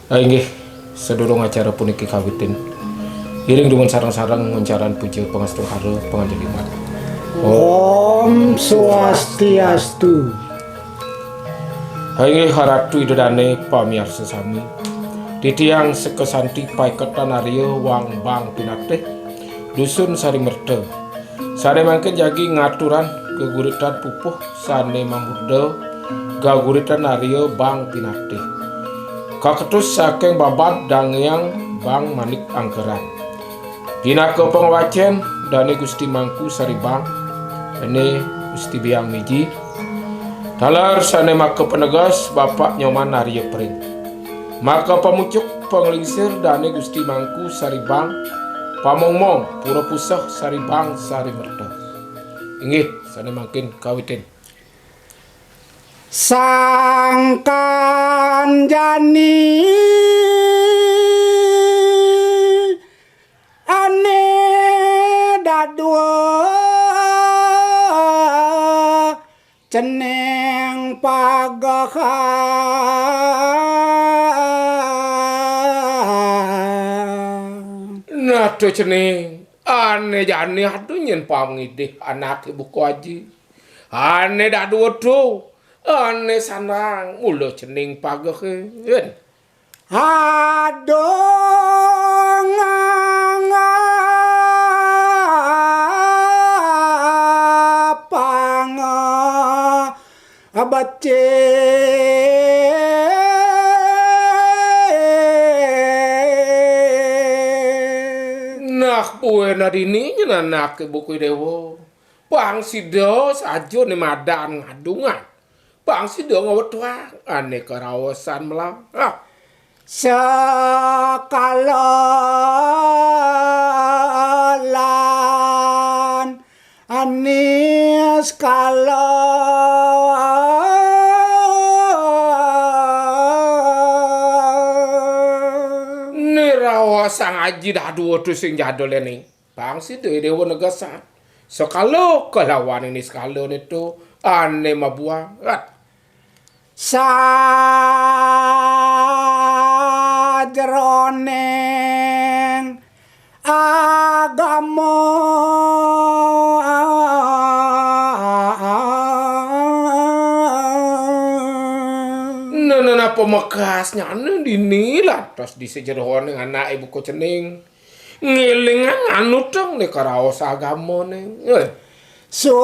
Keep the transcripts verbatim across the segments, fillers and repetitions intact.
Ah, inggih, sadurung acara puniki kawitin, iring dumun sareng-sareng nguncarang puja pangastungkara panganjali umat. Om Swastiastu. Ah, inggih, Ratu Ida Dane pamiarsa sami. Titiang Seka Santi Paiketan Arya Wang Bang Pinatih, Dusun Sarimerta. Sane mangkin jagi ngaturang geguritan pupuh sane mamurda geguritan Arya Bang Pinatih. Kaketus saking babad Dangyang Bang Manik Angkeran. Pinaka pangwacen Dane Gusti Mangku Saribang, Dane Gusti Biang Miji. Taler sane maka paneges Bapak Nyoman Arya Pring. Maka pamucuk panglingsir Dane Gusti Mangku Saribang, pamongmong Pura Puseh Saribang Sarimerta. Inggih, sane mangkin kawitin. Sangkan jani ane dadua cening pagehan. Nah, to cening, ane jani aduh nyen pangidih anake buka aji. Ane dadua to, ane sandang mula cening pagehan. Aduh ngangapang becik. Nah, buena dini nyen anake buka Dewa. Pang sida saja ne madan ngadungan. Pang sida ngawetuang ane karaosan melah. Ah. Sekala lan anis kala. Niraosang aji dadua to sing jadul ene. Pang sida Dewa negesan. Sekala kalawan ini sekala nitu ane mabuat. Sajeroning agama. Nah, nah, nah, pamekasnyane dini lantas di sajeroning anake buka cening. Ngelingang anutang ne karaos agamane. Eh. Susila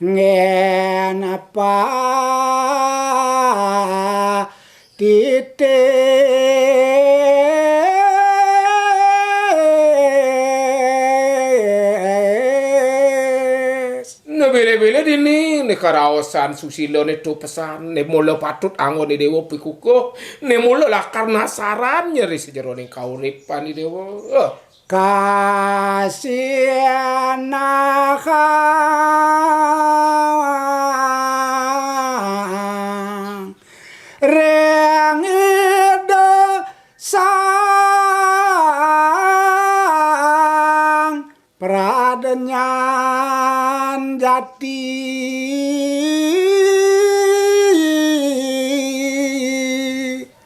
anggen apa titis. Nah, bele-bele dini, ne karaosan susilane to pesan, ne mula patut anggone Dewa pikukuh, ne mula lakar nasaran nyeri sajeroning kauripan Dewa. Eh. Kasinahang ring Ida Sang Pradnyan Jati.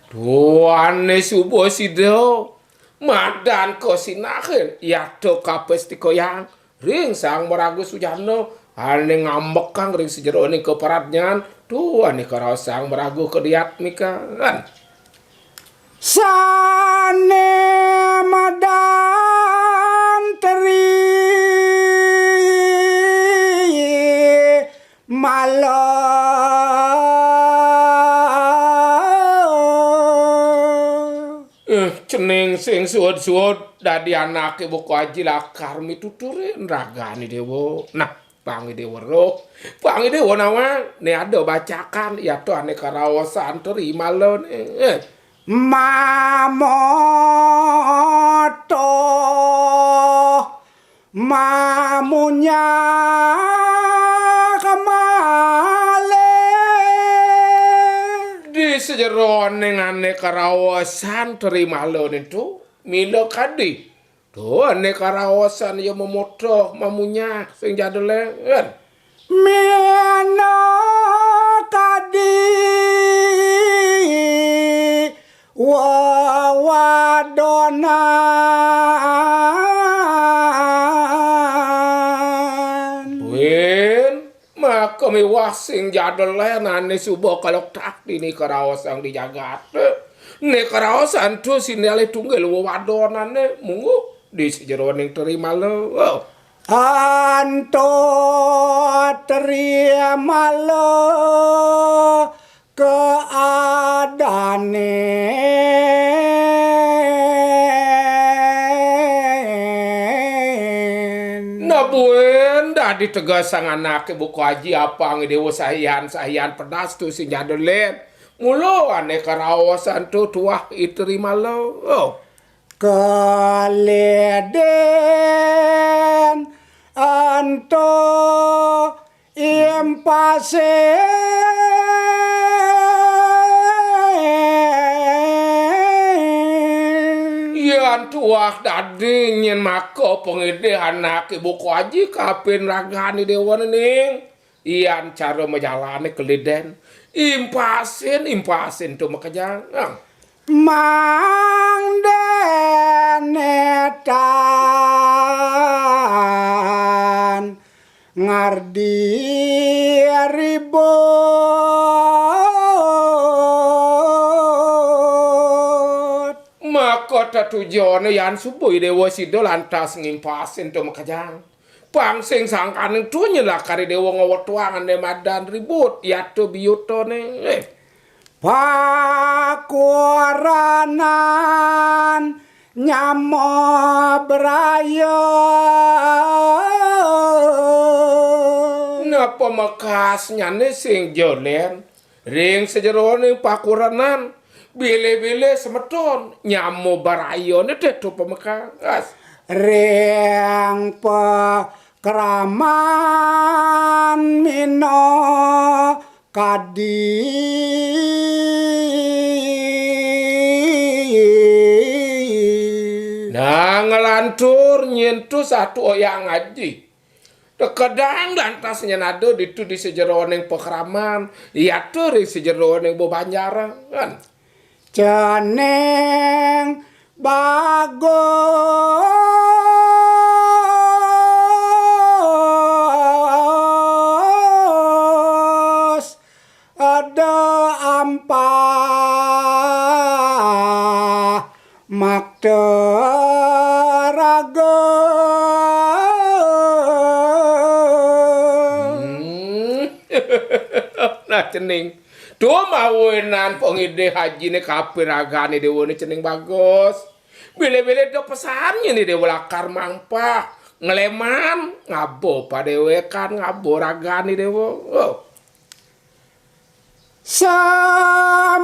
Tuane suba sida madan kasinahin, yata kapestikayang ring Sang Maraga Sujana, ane ngambekang ring sajeroning kapradnyan, tuane karaos Sang Maraga kadiatmikan. Sane madan teri mala. Eh, cening sing suud-suud dadi anake buka aji lakar mituturin ragane Dewa. Nah, pang Dewa roh, pang Dewa nawang, ne ada bacakan, yata ane karaosan teri malane. Eh. Mamoto mamunyah malih. Di sajeroning ane karaosan teri malane to, mila kadi. To ane karaosan ya mamoto mamunyah sing jadule, kan. Minakadi wewadonan. Buin, maka miwah sing jadelen ané suba kalektak dini karaosan di jagaté. Né karaosan tu sinalih tunggil wewadonané mungguh di sajeroning teri mala. Anto teri mala keadanin. Nah, buin dadi tegesang anaké buka aji apang Déwa sahian-sahian pedas tu sing jadelen. Mula ané karaosan tu tuah i teri mala. Oh. Keleden anto impasin. Yan tuah dadi nyén maka pangidih anaké buka aji kapin ragané Déwa ning. Yan cara majalané keleden. Impasin, impasin tu makejang. Mangdané tan ngardi ribut. Maka tetujoné yan suba i Déwa sida lantas ngimpasin tu makejang. Pang sing sangkaning tu nyelakar i Déwa ngawetuang ané madan ribut, yata biyutané. Eh. Pakurenan nyama braya. Nah, pamekasnyané sing jolén ring sajeroning pakurenan, bilih-bilih semeton nyama brayané ditu pamekas. Ring pakraman minakadi. Nah, nglantur nyén tu satu Hyang Aji. Tekedang lantas nyén ada ditu di sajeroning pakraman, yata ring sajeroning bebanjaran. Cening bagus ada ampah makta raga. Hmm. Nah, cening. Tuh mawinan pangidih ajiné kapin ragané Déwané cening bagus. Bilih-bilih da pesan nyén Déwa lakar mampah, ngleman, ngaba padéwékan, ngaba ragané Déwa. Oh. Samadilan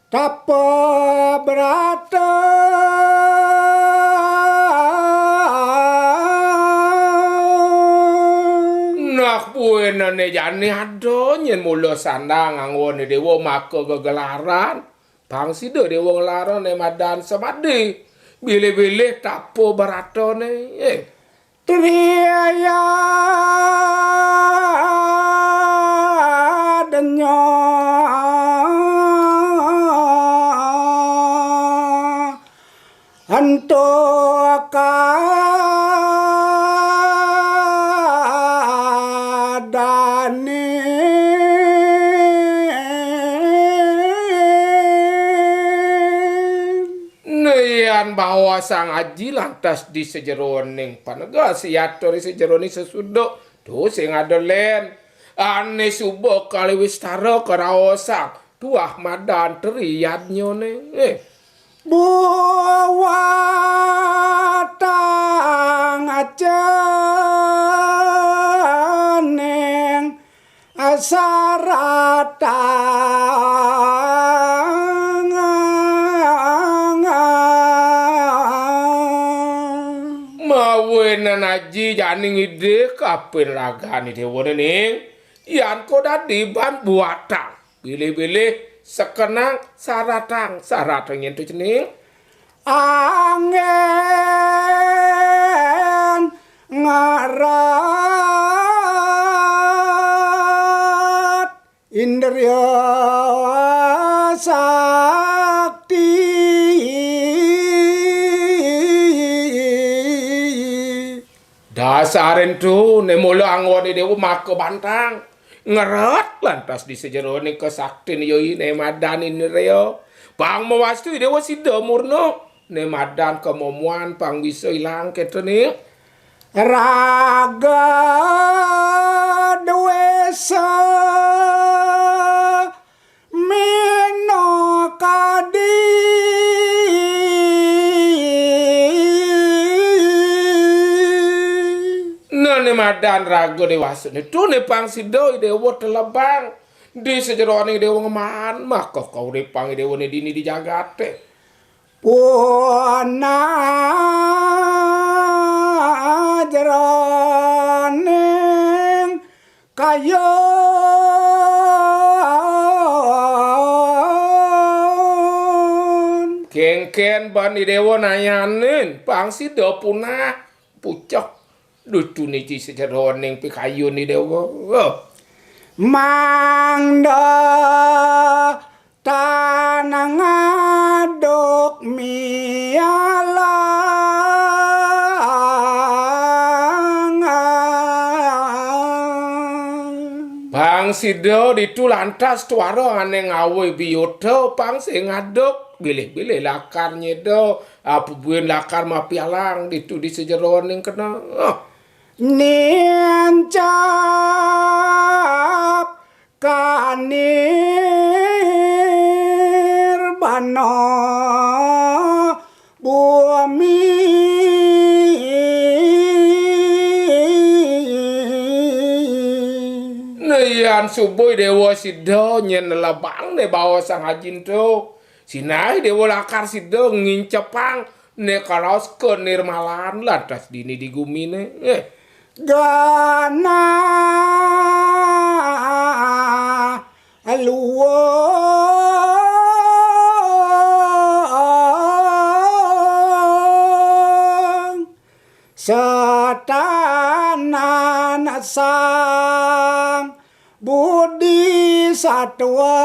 tapa brata. Nah, buinané jani ada nyén mula sandang anggoné Déwa maka gegelaran. Pang sida Déwa ngelarang né madan samadi. Bilih-bilih tapa bratané. Eh. Triya denya antuk kadanin. Nah, yan bawa Sang Aji lantas di sajeroning panegas, yata ri sajeroning sesuduk, tu sing ada lén. Ané suba kali wistara karaosang, tuah madan tri yadnyané. Eh. Buwatang acaning asaratang. Mawinan aji jani ngidih kapin ragané Déwané ning. Yan ko dadi ban buatang. Bilih-bilih sekenang saratang, saratang nyén tu cening. Rya Sakti. Dasarin tu, né mula anggone Déwa maka bantang. Ngeret lantas di sajeroning kasaktin yoi né madan Indria. Pang mawastu Déwa sida murna. Né madan kamomoan pang bisa ilang kéto né. Raga dwesa minakadi. Nah, né madan raga dewasa né tu né pang sida Déwa telebang. Di sajeroning Déwa ngeman, maka kauripan Déwa né dini di jagaté. Punah jroning kayun. Kénkén ban Déwa nayanin, pang sida punah pucuk. Duh, tuni di sajeroning pikayun Déwa. Mangda tan ngaduk mialang. Pang sida ditu lantas tuara ané ngawé biota pang sing ngaduk bilih-bilih lakar nyéda, apa buin lakar mapialang ditu di sajeroning kena. Nincap kanirbana bumi. Nah, yan subuh Déwa sida nyén lebang né baos Sang Aji ento. Sinah Déwa lakar sida ngincepang né karaos kanirmalan lantas dini di guminé. Eh. Ganah luwung setanan Sang Budi Satwa.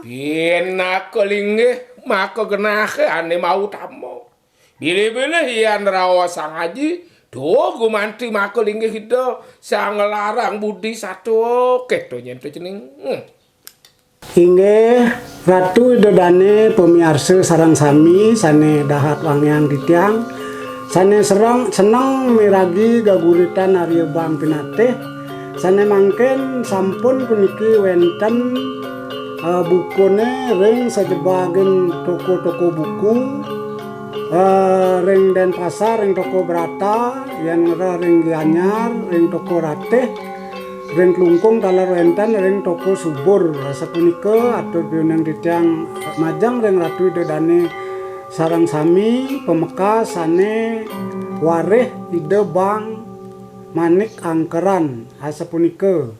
Pinaka linggih maka genah ané mautama. Bilih-bilih yan raos Sang Aji, duh gumanti maka linggih Ida Sang Larang Budi Satwa, kéto nyén to cening. Hmm. Inggih, Ratu Ida Dané, pamiarsa sareng sami sané dahat wangiang titiang, sané sereng, seneng miragi gaguritan Arya Bang Pinatih, sané mangkin sampun puniki wénten, eh, bukuné ring sajebaging toko-toko buku, eh, ring Denpasar, ring Toko Brata, yén ngrereh ring Gianyar, ring Toko Ratih, ring Klungkung taler wénten ring Toko Subur. Sapunika atur piuning titiang majeng ring Ratu Ida Dané sareng sami pamekas sané warih Ida Bang Manik Angkeran. Asapunika.